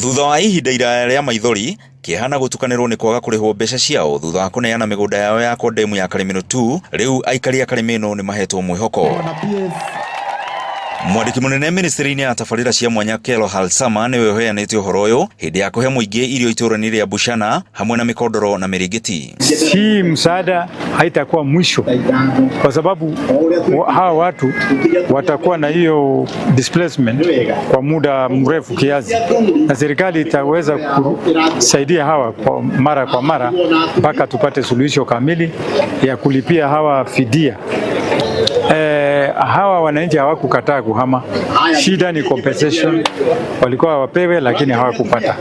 Thutha wa ihinda iraya rĩa maithori, kĩeha na gũtukanĩrwo nĩ kwaga kũrĩhwo mbeca ciao thutha wa kũneana mĩgũnda yao ya ndemu ya Karĩmĩnũ 2, rĩu aikari a Karĩmĩnũ nĩ mahetwo mwĩhoko. Mwandĩki mũnene ministry-inĩ ya tabarĩra cia mwanya Kello Halsama nĩwe ũheanĩte ũhoro ũyũ hĩndĩ ya kũhe mũingĩ irio itũũra-inĩ rĩa Bushana hamwe na mĩkondoro na mĩrĩngĩti. Hii msaada haitakuwa mwisho kwa sababu hawa watu watakuwa na hiyo displacement kwa muda mrefu kiasi, na serikali itaweza kusaidia hawa kwa mara kwa mara mpaka tupate suluhisho kamili ya kulipia hawa fidia. Hawa wananchi hawakukataa kuhama, shida ni compensation, walikuwa wapewe lakini hawakupata.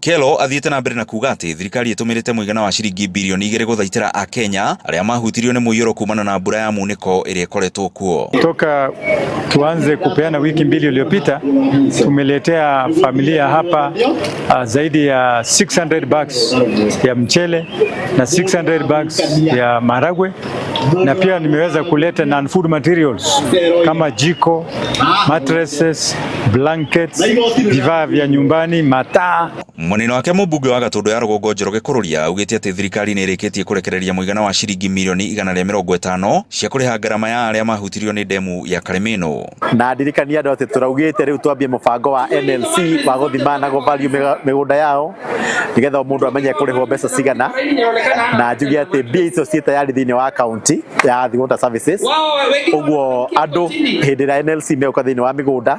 Kello athiĩte na mbere na kuga atĩ thirikari ĩtũmĩrĩte mũigana wa ciringi birioni 2 gũthaitĩra Akenya arĩa mahutirio nĩ mũiyũro kumana na mbura ya munĩko ĩrĩa ĩkoretwo kuo. Toka tuanze kupeana wiki 2 iliyopita, tumeletea familia hapa zaidi ya 600 bags ya mchele na 600 bags ya maragwe, na pia nimeweza kuleta non-food materials kama jiko, mattresses, blankets, vifaa vya nyumbani, mataa. Mwena wake mũmbunge wa Gatũndũ ya Rũgongo Njoroge Kururia augĩte atĩ thirikari nĩ ĩrĩkĩtie kũrekereria mũigana wa ciringi mirioni 150 cia kũrĩha ngarama ya arĩa mahutirio nĩ ndemu ya Karĩmĩnũ. Na ndirikania andũ atĩ tũraugĩte rĩu twambie mũbango wa NLC wa gũthima na gũ-value mĩgũnda yao nĩgetha o mũndũ amenye kũrĩhwo mbeca cigana, na njuge atĩ mbia icio ciĩ tayari thĩinĩ wa akaunti ya Athi Water Services. Ũguo andũ hĩndĩ ĩrĩa NLC megũka thĩinĩ wa mĩgũnda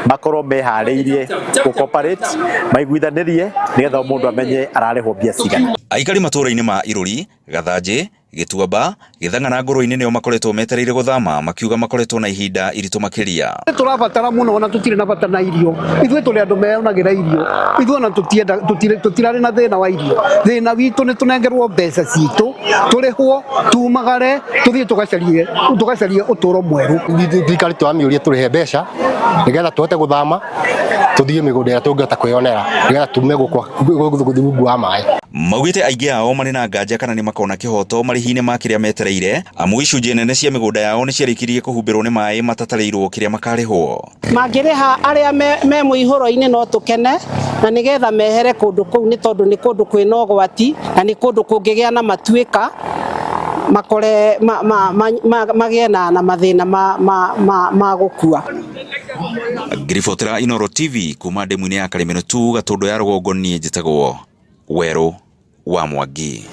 makorwo meharĩirie gũ cooperate, maiguithanĩrie nĩgetha o mũndũ amenye ararĩhwo mbia cigana. Aikari matũũra-inĩ ma Irũri, Gathanjĩ, Gĩtuamba, Gĩthang'a na Ngũrũ-inĩ nĩo makoretwo metereire gũthama makiuga makoretwo na ihinda iritũ makĩria. Tũrabatara mũno ona tũtirĩ na bata na irio, ithuĩ tũrĩ andũ meyonagĩra irio, ithuĩ ona tũtienda, tũtirarĩ na thĩna wa irio. Thĩna witũ nĩ tũnengerwo mbeca citũ, tũrĩhwo, tumagare, tũthiĩ tũgacarie ũtũũro mwerũ. Thirikari tũramĩũria tũrĩhe mbeca nĩgetha tũhote gũthama tũthiĩ mĩgũnda ĩrĩa tũngĩhota kwĩyonera nĩgetha tume gũkũ rungu wa maĩ. Maugĩte aingĩ ao marĩ na nganja kana nĩ makona kĩhoto marĩhi-inĩ ma kĩrĩa metereire, amu icunjĩ nene cia mĩgũnda yao nĩ ciarĩkirie kũhumbĩrwo nĩ maĩ matatarĩirwo kĩrĩa makarĩhwo. Mangĩrĩha arĩa me mũihũro-inĩ no tũkene, na nĩgetha mehere kũndũ kũu nĩ tondũ nĩ kũndũ kwĩna ũgwati na nĩ kũndũ kũngĩgĩa na matuĩka makore magĩe na mathĩna ma gũkua. Ngĩribotera Inooro TV kuma ndemu-inĩ ya Karĩmĩnũ tu Gatũndũ ya Rũgongo, niĩ njĩtagwo Werũ wa Mwangi.